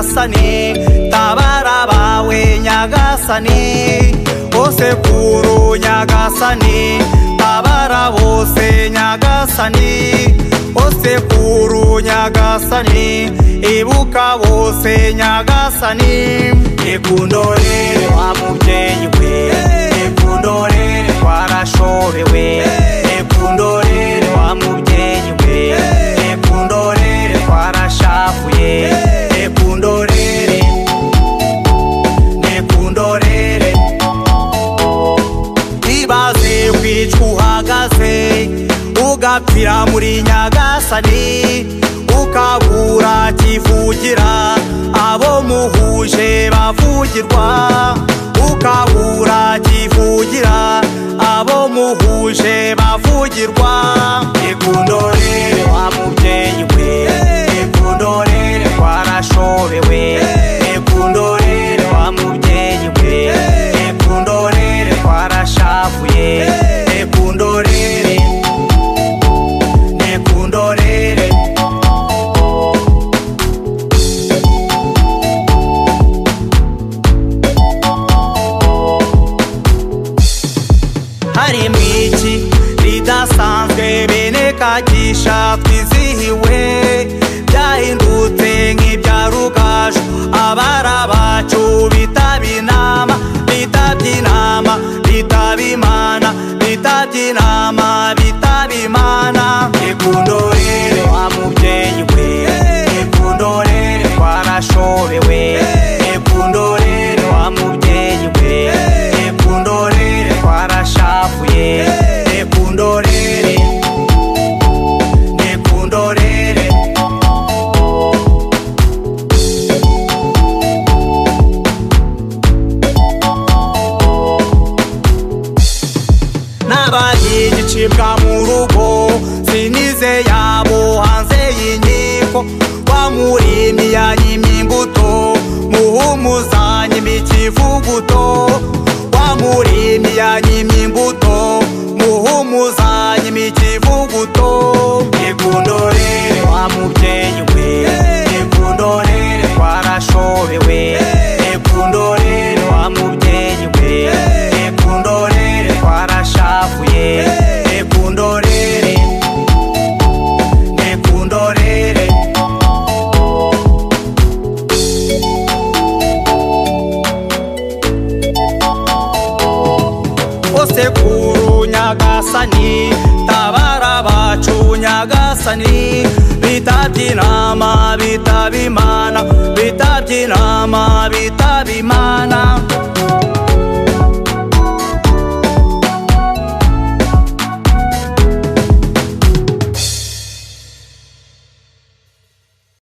Nyagasani, tabara abawe Nyagasani, Osekuru Nyagasani, tabara bose Nyagasani, Osekuru Nyagasani, ibuka bose Nyagasani. Ikundorere wa mubyeyi we, ikundorere twarashobewe, ikundorere wa mubyeyi we, ikundorere twarashavuye, ikundorere, ikundorere. Ibaze kwicwa uhagaze, ugapfira muri Nyagasani, ukabura kivugira, abo muhuje bavugirwa, ukabura kivugira, abo muhuje bavugirwa. Ikundorere wa mubyeyi we, ikundorere twarashobewe, ikundorere wa mubyeyi we, ikundorere twarashavuye, ikundorere, ikundorere. Harimo iki ridasanzwe bene Kagisha twizihiwe, byahindutse nk'ibya Rugaju, abari abacu bitaba inama, bitabye inama, bitaba Imana, bitabye inama, bitaba Imana. Ikundorere wa mubyeyi we, ikundorere twarashobewe, ikundorere wa mubyeyi we, ikundorere twarashavuye, ikundorere, ikundorere. Nabaye igicibwa mu rugo, sinize yabo hanze y'inkiko, wa murimi yanyimye imbuto, muhumuzanyima ikivuguto, wa murimi yanyimye imbuto, muhumuzanyima ikivuguto. Ikundorere wa mubyeyi we, ikundorere twarashobewe, ikundorere wa mubyeyi we, ikundorere twarashavuye, ikundorere, ikundorere. Osekuru Nyagasani, tabara abacu Nyagasani, bitabye inama, bitaba Imana, bitabye inama, bitaba Imana.